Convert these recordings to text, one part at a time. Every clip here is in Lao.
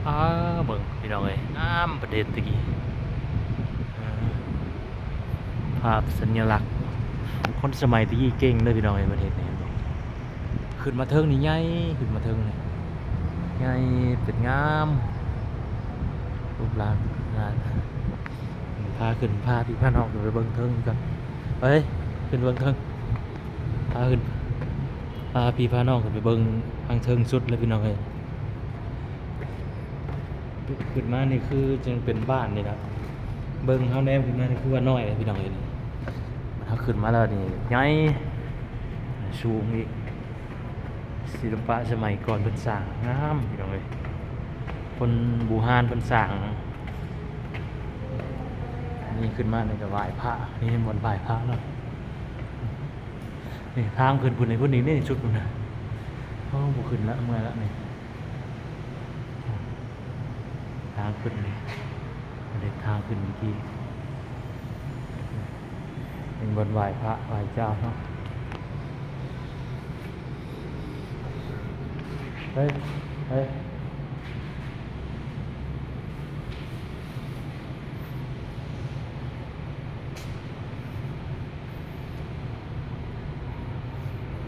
ອ້າ ເບິ່ງພີ່ນ້ອງເອີຍ ງາມປະເທດຕະກີ້ ເອີ ພາບສັນຍະລັກ ຄົນສະໄໝຕະກີ້ເກັ່ງເດີພີ່ນ້ອງເອີຍ ປະເທດນີ້ ຂຶ້ນມາເທິງນີ້ໃຫຍ່ ຂຶ້ນມາເທິງນີ້ໃຫຍ່ ເປັນງາມ ຮູບຮ່າງງາມ ພາຂຶ້ນ ພາພີ່ພານ້ອງຂຶ້ນໄປເບິ່ງເທິງກ່ອນ ເອີຍ ຂຶ້ນເບິ່ງເທິງ ພາຂຶ້ນ ພາພີ່ພານ້ອງຂຶ້ນໄປເບິ່ງທາງເທິງສຸດເລີຍພີ່ນ້ອງເອີຍ. ຂຶ້ນມານີ້ຄືຈັ່ງເປັນບ້ານນີ້ລະ ເບິ່ງເຮົາແນມຂຶ້ນມານີ້ຄືວ່ານ້ອຍເດ້ພີ່ນ້ອງເອີຍ ເຮົາຂຶ້ນມາແລ້ວນີ້ໃຫຍ່ ສູງອີກ ສິລະປະສະໄໝກ່ອນເພິ່ນສ້າງງາມພີ່ນ້ອງເອີຍ ຄົນບູຮານເພິ່ນສ້າງ ນີ້ຂຶ້ນມານີ້ກໍໄຫວ້ພະ ນີ້ເຫັນບ່ອນໄຫວ້ພະເນາະ ນີ້ທາງຂຶ້ນພຸ້ນ ພຸ້ນອີກນີ້ ສຸດພຸ້ນນະ ໂອ້ ບໍ່ຂຶ້ນລະ ເມື່ອຍລະນີ້. ທາງຂຶ້ນນີ້ ອັນນີ້ທາງຂຶ້ນເມື່ອກີ້ ເປັນບ່ອນໄຫວ້ພະໄຫວ້ເຈົ້າເນາະ ເຮີ້ຍ ເຮີ້ຍ.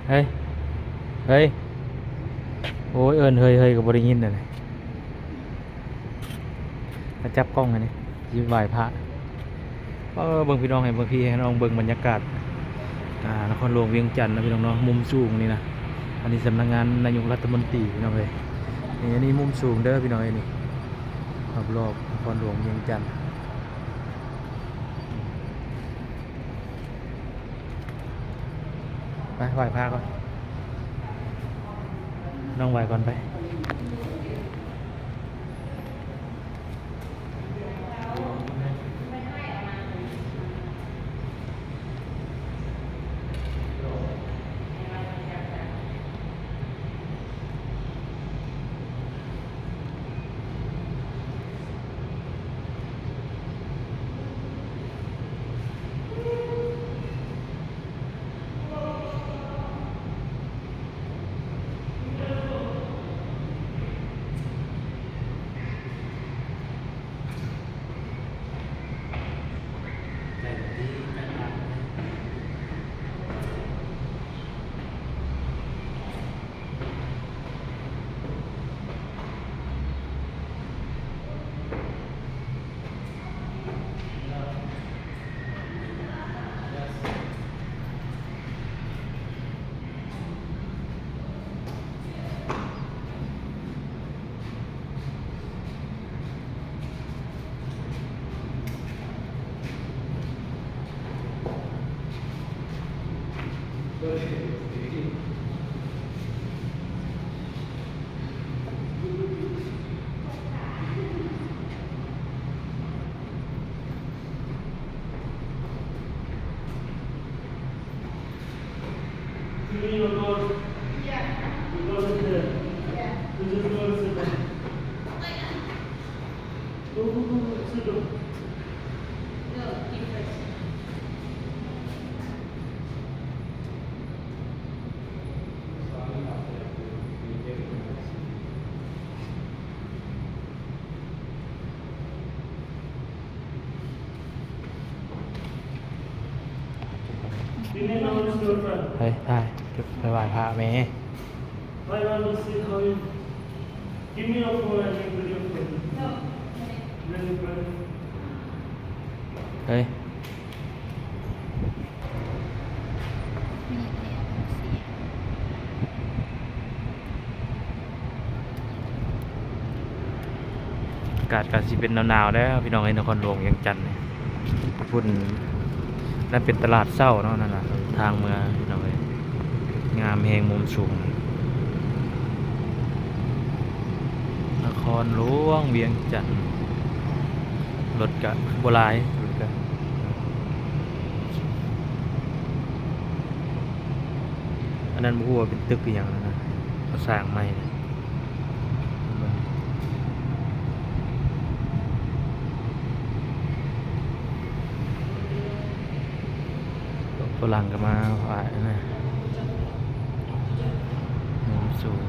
ເຮີ້ຍ ເຮີ້ຍ ໂອ້ຍ ເອີ້ນເຮີ້ຍໆ ກໍບໍ່ໄດ້ຍິນນັ້ນ ມາຈັບກ້ອງໃຫ້ແດ່ ຊິໄຫວ້ພະ ເອີ ເບິ່ງພີ່ນ້ອງ ໃຫ້ເບິ່ງພີ່ ໃຫ້ນ້ອງເບິ່ງບັນຍາກາດ ອ່າ ນະຄອນຫຼວງວຽງຈັນນະພີ່ນ້ອງເນາະ ມຸມສູງນີ້ນະ ອັນນີ້ສຳນັກງານນາຍົກລັດຖະມົນຕີພີ່ນ້ອງເອີຍ ນີ້ ອັນນີ້ມຸມສູງເດີພີ່ນ້ອງເອີຍ ນີ້ ຮອບໆ ນະຄອນຫຼວງວຽງຈັນ. ໄປໄຫວ້ພະກ່ອນ ນ້ອງໄຫວ້ກ່ອນໄປ. ເຮີຍ ຖ່າຍ ໄປໄຫວ້ພະແມ້. Give me your phone and you video call. No. Really, bro? ເຮີຍ ອາກາດກໍຊິເປັນໜາວໆ ແລ້ວພີ່ນ້ອງເອີຍ ນະຄອນຫຼວງວຽງຈັນນີ້ ພຸ້ນ ນັ້ນເປັນຕະຫຼາດເຊົ້າເນາະ ນັ້ນນະ ທາງເມືອພີ່ນ້ອງເອີຍ ງາມແຮງ ມຸມສູງ ນະຄອນຫຼວງວຽງຈັນ ລົດກະບໍ່ຫຼາຍ ລົດກະ ອັນນັ້ນບໍ່ຮູ້ວ່າເປັນຕຶກອີ່ຫຍັງນະ ເຂົາສ້າງໃໝ່. ຝຣັ່ງກໍມາຫວາຍນະ ມຸມສູງ.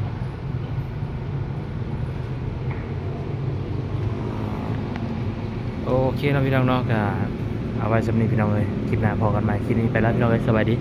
ໂອເຄເນາະພີ່ນ້ອງເນາະ ກະເອົາໄວ້ສ່ຳນີ້ພີ່ນ້ອງເອີຍ ຄລິບໜ້າພໍ້ກັນໃໝ່ ຄລິບນີ້ໄປແລ້ວພີ່ນ້ອງເອີຍ ສະບາຍດີ.